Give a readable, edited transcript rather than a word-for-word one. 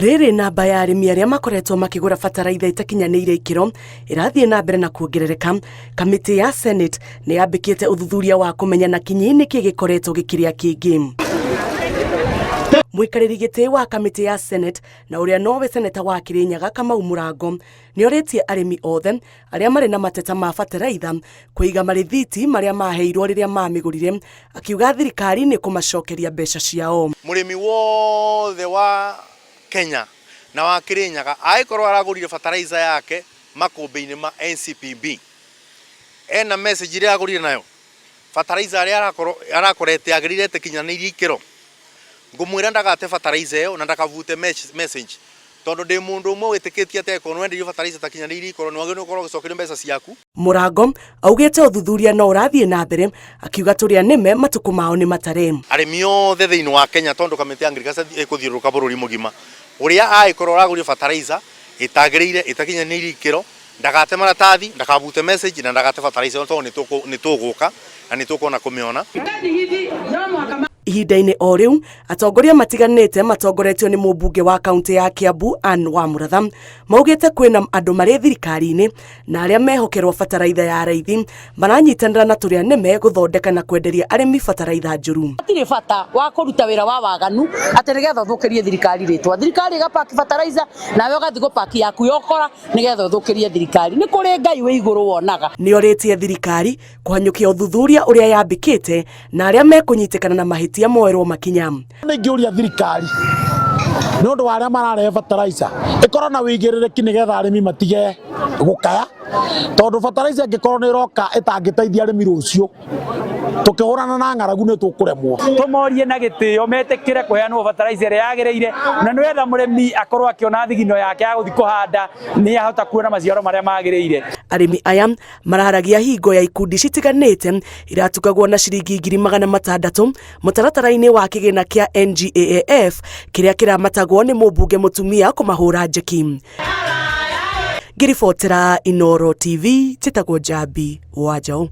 Rĩrĩ namba ya arĩmi arĩa makoretwo makĩgũra bataraitha ĩtakinyanĩire ikĩro ĩrathiĩ na mbere na kuongerereka, kamĩtĩ ya Senate nĩ yambĩkĩte ũthuthuria wa kũmenya na kinyi nĩkĩ gĩkoretwo gĩkĩrĩa kĩngĩ. Mũikarĩri gĩtĩ wa kamĩtĩ ya Senate na ũrĩa nowe seneta wa Kĩrĩnyaga Kamau Mũrango nĩ orĩtie arĩmi othe arĩa marĩ na mateta ma bataraitha kũiga marĩthiti marĩa maheirwo rĩrĩa mamĩgũrire, akiuga thirikari nĩ kũmacokeria mbeca ciao. Mũrĩmi wothe wa Kenya na wa Kĩrĩnyaga angĩkorwo aragũrire fertilizer yake makũmbĩ-inĩ ma NCPB, ena message ĩrĩa agũrire nayo fertilizer arĩa arakorwo arakorete yagĩrĩire ĩtakinyanĩirie ikĩro, ngũmwĩra ndagate fertilizer ĩyo na ndakabute message tondũ ndĩ mũndũ ũmwe wĩtĩkĩtie atĩ angĩkorwo nĩwendeirio fertilizer ĩtakinyanĩirie ikĩro nĩwagĩrĩirwo nĩ gũkorwo ũgĩcokerio mbeca ciaku. Mũrango augĩte ũthuthuria no ũrathiĩ na mbere, akiuga tũrĩa nĩme matukũ mao nĩ matare. Arĩmi othe thĩinĩ wa Kenya tondũ kamĩtĩ ya agriculture ĩkũthiũrũrũka bũrũri mũgima, ũrĩa angĩkorwo aragũrire fertilizer ĩtagĩrĩire ĩtakinyanĩirie ikĩro, ndagate maratathi, ndakabute message na ndagate fertilizer ĩyo tondũ nĩ tũgũka na nĩ tũkona kũmĩona. Ihinda-inĩ o rĩu, atongoria matiganĩte matongoretio nĩ mũmbunge wa kaunti ya Kiambu Anne Wamuratha maugĩte kwĩna andũ marĩ thirikari-inĩ na arĩa mehokerwo bataraitha ya raithi maranyitanĩra na tũrĩa nĩme gũthondeka na kwenderia arĩmi bataraitha njũru. Hatirĩ bata wa kũruta wĩra wa waganu atĩ nĩgetha ũthũkĩrie thirikari rĩtwa. Thirikari ĩgapaki fertilizer nawe ũgathiĩ gũpaki yaku ya ũkora nĩgetha ũthũkĩrie thirikari. Nĩ kũrĩ Ngai wĩ igũrũ wonaga. Nĩorĩtie thirikari kũhanyũkia ũthuthuria ũrĩa yambĩkĩte na arĩa mekũnyitĩkana na mahĩtia moerwo makinya. Nĩ ingĩũria thirikari nĩ ũndũ wa arĩa mararehe fertilizer ĩkorwo na wĩigĩrĩrĩki nĩgetha arĩmi matige gũkaya tondũ fertilizer ĩngĩkorwo nĩ ĩroka ĩtangĩteithia arĩmi rũciũ tũkĩhũrana na ng'aragu nĩ tũkũremwo. Tũmorie na gĩtĩo metĩkĩre kũheanwo fertilizer ĩrĩa yagĩrĩire na nĩgetha mũrĩmi akorwo akĩona thigino yake ya gũthiĩ kũhanda nĩ ahota kuona maciaro marĩa magĩrĩire. Arĩmi aya mararagia hingo ya ikundi citiganĩte iratugagwo na ciringi 600,000 mũtaratara-inĩ wa kĩgĩna kĩa NGAAF kĩrĩa kĩramatagwo nĩ mũmbunge mũtumia kũmahũra njeki. Ngĩribotera Inooro TV, njĩtagwo Njambi wa Njaũ.